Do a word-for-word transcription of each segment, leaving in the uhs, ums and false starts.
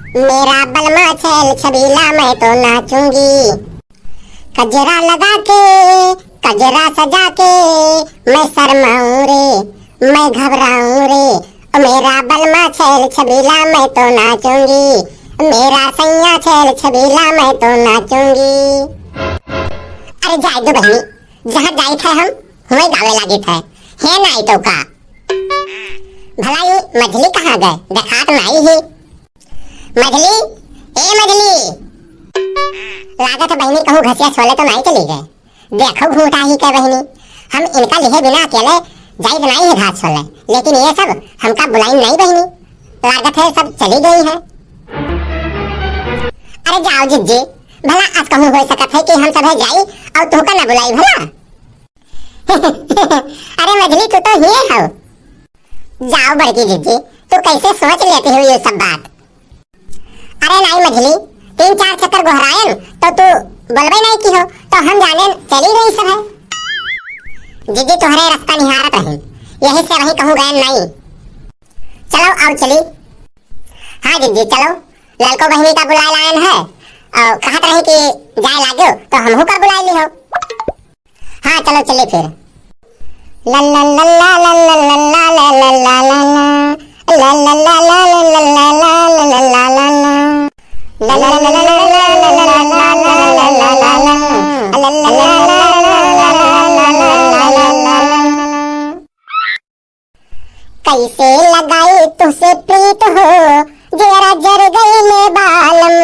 मेरा बलमा छैल छबीला, मैं तो नाचूंगी। कजरा लगा के, कजरा सजा के, मैं शर्माऊं रे, मैं घबराऊं रे। ओ मेरा बलमा छैल छबीला, मैं तो नाचूंगी। मेरा सैया छैल छबीला, मैं तो नाचूंगी। अरे जाए दो बहिनी, जहाँ जाइत है हम, हुए गावे लागित है। हे नाई तो का? भला ये मझली कहाँ गए? देखात नाई ही। मझली, ए मझली। लागत है बहिनी कहूँ घसिया छोले तो नाई चली गए। देखो घूंटा ही के बहिनी, हम इनका लिहे बिना अकेले जाइत नाई है घास छोले, लेकिन ये सब हमका बुलाइन नाई बहिनी। लागत है सब चली गई है। अरे जाओ जिज्जी, भला अस कहूँ हो सकत है कि हम सभे जाई और तुहका ना बुलाई भला? अरे मझली, तू तो हिये हो। जाओ बड़की जिज्जी, तू कैसे सोच लेती हो ये सब बात? अरे नाई मझली, तीन चार चक्कर गोहरायन तो तू बोलबे नाई की हो, तो हम जाने चली गई सब है। जिज्जी तोहरे रास्ता निहारत रही, यही से वही कहूँ गयन नाई। चलो आओ चली। हाँ जिज्जी चलो, ललको बहिनी का बुलाए लायन है और कहत रही कि जाए लागो तो हमहू का बुलाए ली हो। हाँ चलो चले फिर। कैसे लगाई तुझसे प्रीत हो, जियरा जर गई ले बालम।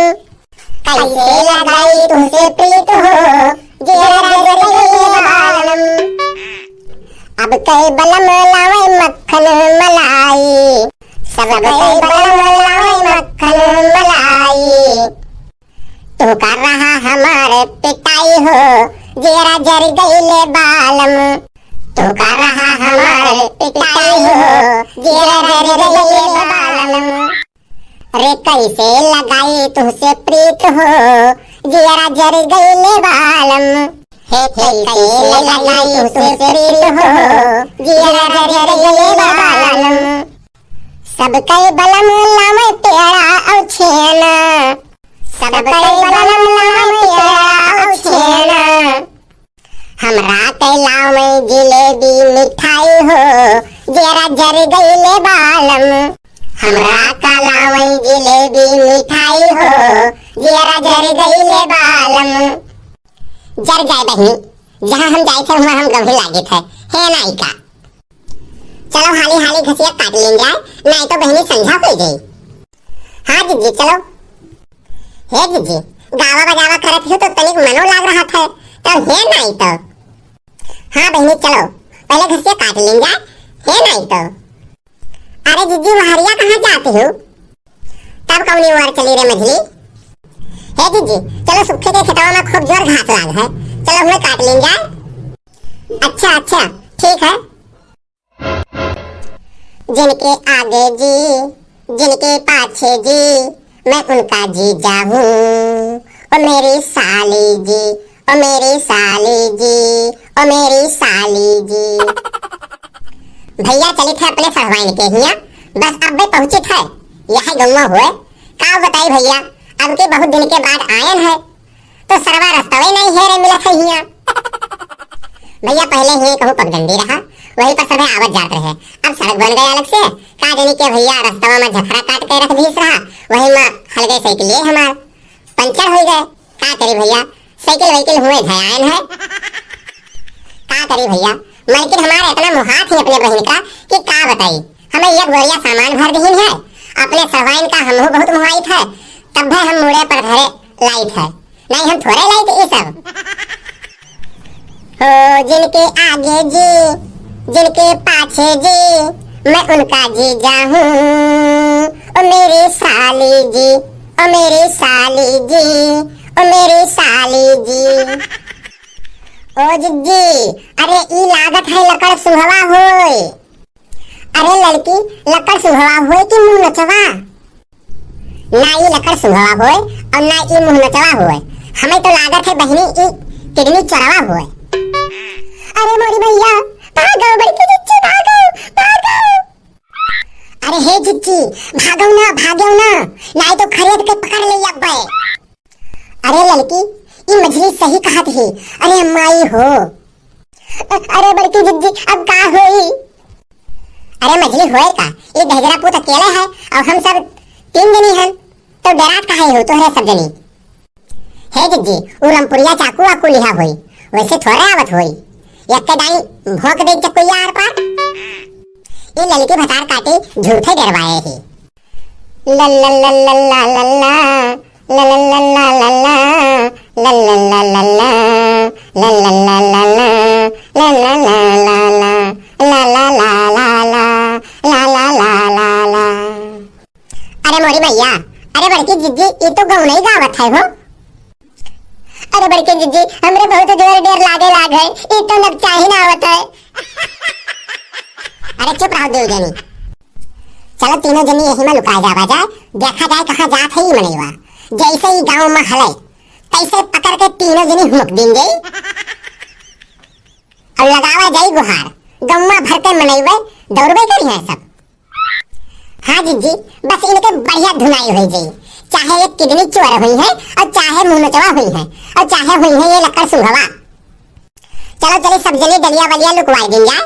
कैसे लगाई तुझसे प्रीत हो, जियरा जर गई ले बालम। अब कई बलम लावे मक्खन मलाई, सब कई बलम लावे मक्खन मलाई। तू कर रहा हमारे पिटाई हो, जियरा जर गई ले बालम। तू कर रहा हमारे पिटाई हो, जियरा जर गई ले बालम। रे कैसे लगाई तुझसे प्रीत हो, जियरा जर गई ले बालम। हे कैसे लगाई तुझसे प्रीत हो, जियरा जर गई ले बालम। सब कई बलम लावे पेड़ा और छेना, सब कई बलम लावे पेड़ा और छेना। हमरा के लावे जिलेबी मिठाई हो, जियरा जर गई ले बालम। हमरा का लावे जिलेबी मिठाई हो, जियरा जर गई ले बालम। जर जाए बहिनी, जहाँ हम जाए थे वहाँ हम गंभीर लागे थे। हे नाई का? चलो हाली हाली घसिया काट लीन जाए, नाई तो बहिनी संझा हो जाई। हाँ जिज्जी चलो। हे जिज्जी, गावा बजावा करत हो तो तनिक मनो लाग रहा था, तो हे नाई तो। हाँ बहिनी चलो, पहले घसिया काट लीन जाए, हे नाई तो। अरे जिज्जी वहरिया कहाँ जाती हो? तब कौनी ओर चली रे मझली? हे जिज्जी, चलो सूखे के खेतवा में खूब जोर घास लाग है, चलो हुए काट लीन जाए। अच्छा अच्छा, ठीक है। जिनके आगे जी, जिनके पाछे जी, मैं उनका जीजा हूँ। ओ मेरी साली जी, ओ मेरी साली जी, ओ मेरी साली जी। भैया चलित है अपने सढ़वाइन के हिया, बस अब्बे पहुँचित है, यह गौवा हुए। का बताई भैया, अब के बहुत दिन के बाद आयन है, तो सरवा रस्तवे नहीं हेरे मिलत है हिया। भैया पहले ही कहूँ पगडंडी रहा, वही पर सभे आवत जात रहे, अब सड़क बन गया अलग से। का जानी के भैया रस्तवा में झखरा काट के रख दीस रहा, वही में हलगे साइकिल ये हमार पंचर हो गए। का करी भैया, साइकिल वाइकिल हुए धयान है। का करी भैया, मलकिन हमार इतना मुहात ही अपने बहिन का कि का बताई। हमें एक बोरिया सामान भर दीन है, अपने सढ़वाइन का हमहू बहुत मुहाइत है, तब भी हम मूड़े पर धरे लाइत है। नहीं हम थोड़े लाइत ई सब। हो जिनके आगे जी, जिनके पाछे जी, मैं उनका जीजा हूँ। ओ मेरी साली जी, ओ मेरी साली जी, ओ मेरी साली जी। ओ जिज्जी, अरे ई लागत है लकड़ सुंघवा होय। अरे लड़की, लकड़ सुंघवा होय कि मुंह नचवा? ना ई लकड़ सुंघवा होय और ना ई मुंह नचवा होय। हमें तो लागत है बहिनी ई किडनी चोरवा होय। अरे मोरी भैया, भागो बड़की जिज्जी, भागो, भागो। अरे हे जिज्जी, भागो ना, भागो ना, नाहीं तो खरीद के पकड़ ले अब्बे। अरे ललकी, ई मझली सही कहत ही। अरे माई हो। अरे बड़की जिज्जी, अब का होई? अरे मझली होए का, ई दहिजरा पूत अकेले है और हम सब तीन जनी हन, तो डरात काहे हो तोहरे सब जनी? हे जिज्जी, उ रमपुरिया चाकू वाकू लिहा होई, वैसे थोड़े आवत होई। यक्के डाई भोंक दे चकुइया आर पार। ई ललकी भतार काटी झूठे डरवाए ही। अरे मोरी मैया, अरे बड़की जिज्जी, ई तो गौनई गावत है हो। अरे बड़की जिज्जी, हमरे बहुत जोर डेर लागे लाग है, ई तो नकचाही ना आवत है। अरे चुप रहो देव जनी। चलो तीनों जनी यही में लुका जावा जाए, देखा जाए कहाँ जात है ई मनईवा। जैसे ही गाँव में हले, तैसे पकड़ के तीनों जनी हुमक देंगे और लगावा जाई गुहार। गौवा भर के मनईवे दौड़बे करी है सब। हाँ जिज्जी, बस इनके बढ़िया धुनाई होई जाई, चाहे ये किडनी चोर हुई है और चाहे मुंह नचवा हुई है और चाहे हुई है ये लकड़ सुंघवा। चलो चले सब जने डलिया वलिया लुकवाई दिन जाए।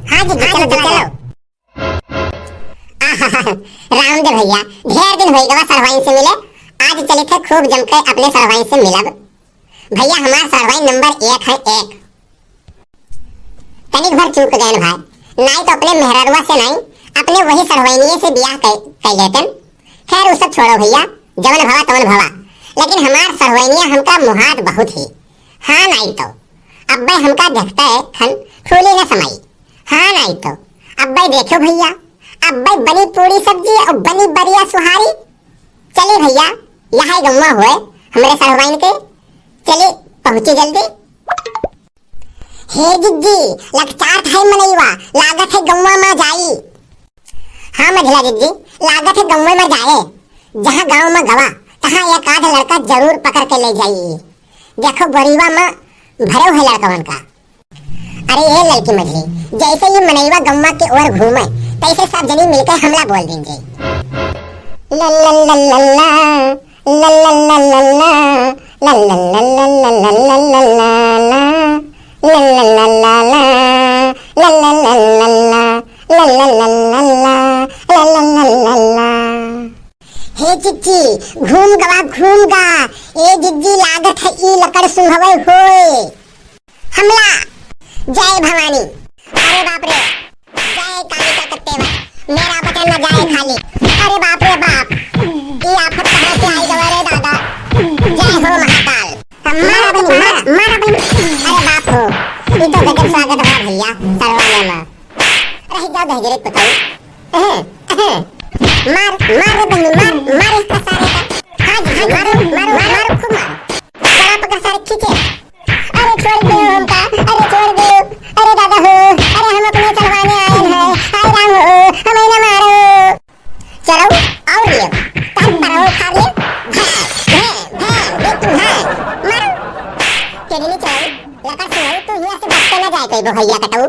हाँ जिज्जी, चलो, चलो, चलो। आहा, राम दे भैया, ढेर दिन होई गवा सरवाइन से मिले, आज चले थे खूब जम के अपने सरवाइन से मिलब। भैया हमार सरवाइन नंबर एक है, एक। तनिक भर चूक गए भाई, नाई तो अपने मेहररुआ से नाई, अपने वही सरवाइनिये से बियाह कै, कै लेतन। खैर उ सब छोड़ो भैया, जवन भवा तवन भवा, लेकिन हमार सरवाइनिया हमका मुहात बहुत ही। हाँ नाई तो अब्बे हमका देखते खन फूली न समाई। हाँ नाई तो अब्बे देखो भैया, अब्बे बनी पूरी सब्जी और बनी बरिया सुहारी। चली भैया, यहाँ गौवा हुए हमरे सरवाइन के, चली पहुँची जल्दी। हे जिज्जी, लकचात है मनईवा, लागत है गौवा मा जाई। हाँ मझला जिज्जी, लागत है गौवा मा जाए। जहाँ गाँव मा गवा, तहाँ एक आध लड़का जरूर पकड़ के ले जाई। देखो बोरीवा मा भरे है लड़कवन का। अरे ए ललकी मझली, जैसे ही मनईवा गौवा के ओर घूमे, तैसे सब जनी मिलके हमला बोल दीन जाई। ला ला ला ला ला। हे जिज्जी, घूम गवा, घूम गा। ए जिज्जी, लागत है ई लकड़ सुंघवे होए। हमला। जय भवानी। अरे बाप रे। जय कालिका कत्तेवा। मेरा बचन न जाए खाली। अरे बाप रे बाप। ई आफत कहाँ से आई गवा रे दादा। जय हो महाकाल। मारा बहिनी, मारा, मारा बहिनी। अरे बाप हो। ई तो गजब स्वागत बा भैया, सरवाने मा। रह जा दहजरे पताऊ। अहे, अहे। मार, मार रे बहिनी, मार, मार इसका सारे का। हाँ जी, हाँ जी, मारो, मारो, मारो, खूब मारो। गला पकड़ सारे खींचे। अरे छोड़ दो हमका, अरे छोड़ दो, अरे दादा हो, अरे हम अपने चढ़वाने आए हैं, हाय राम हो, हमें न मारो। चलो, और ये, तब पराओ उखाड़ ले, भै, भै, भै, ये तू है, मारो। किडनी चलो, लकड़ सुनाओ, तू हिया से बच के न जाए कोई बो भैया कटाऊ।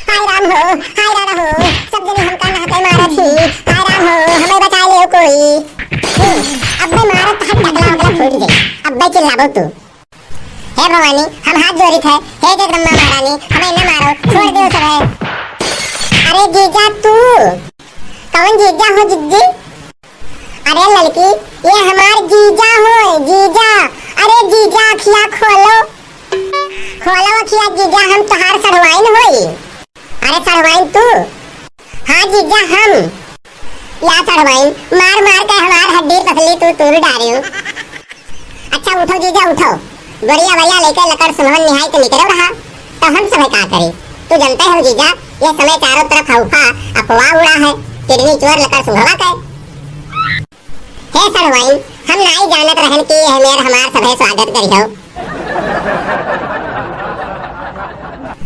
हाय राम हो, हाय राम हो, सब जने हमका नहके मारत ही। हाय राम हो, हमें बचा ले कोई। हम्म, अब्बे मारत तहत टकला वकला फूट जाई। अब्बे चिल्लाबो तू। हे भवानी, हम हाथ जोड़ित है, हे जगदम्बा महारानी, हमें न मारो, छोड़ दो सब है। अरे जीजा तू, कौन जीजा हो जिज्जी? अरे ललकी, ये हमार जीजा होय, जीजा। अरे जीजा, अखिया खोलो। खोलो अखिया जीजा, हम तोहार सढ़वाइन होई। अरे सढ़वाइन तू? हाँ जीजा, हम। या सढ़वाइन, मार मार के हमार हड्डी पसली तू तूर डारियो। अच्छा उठो जीजा, उठो। बोरिया वरिया लेके लकड़ सुंघवन निहाय के निकरो रहा, तो हम सब का करी? तू जनते हो जीजा, ये समय चारों तरफ हौफा अफवाह उड़ा है, किडनी चोर लकड़ सुंघवा के। हे सढ़वाइन, हम नाई जानत रहन कि यह मेर हमार सभे स्वागत करिहो।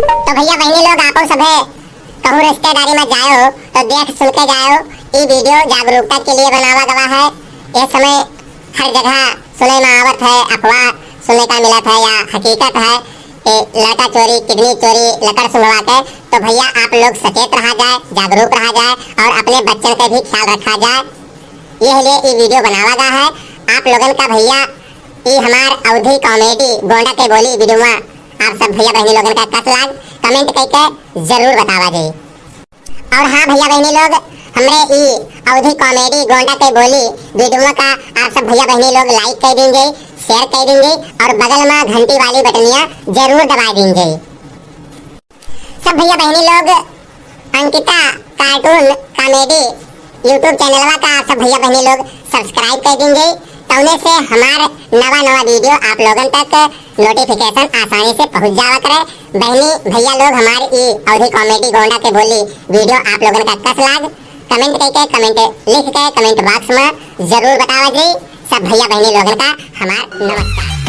तो भैया बहिनी लोग, आपो सभे कहूँ रिश्तेदारी में जायो तो देख सुन के जायो। ई वीडियो जागरूकता के लिए बनावा गवा है। यह समय हर जगह सुने में आवत है, अफवाह सुने का मिलत है या हकीकत है कि लड़का चोरी, किडनी चोरी, लकड़ सुंघवा के। तो भैया आप लोग सचेत रहा जाए, जागरूक रहा जाए और अपने बच्चन के भी ख्याल रखा जाए। यह लिए ई video बनावा गा है। आप लोगन का भइया ई हमार अवधी comedy गोंडा के बोली video में आप सब भइया बहिनी लोगन का कस लाग, comment कइके जरूर बतावा जी। और हाँ भइया बहिनी लोग, हमरे ई अवधी comedy गोंडा के बोली video का आप सब भइया बहिनी लोग like कइ दीन जी, share कइ दीन जी और बगल में घंटी वाली बटनिया जरूर दबाइ दीन जी। सब भइया बहिनी लोग, अंकिता cartoon comedy YouTube चैनलवा का सब भइया बहिनी लोग subscribe कइ दीन जी, तौने से हमार नवा नवा video आप लोगन तक notification आसानी से पहुँच जावा करे। बहिनी भइया लोग, हमार ई अवधी comedy गोंडा के बोली video आप लोगन का कस लाग, comment कइके, comment लिख के comment box में जरूर बतावा जी। सब भइया बहिनी लोगन का हमार नमस्कार।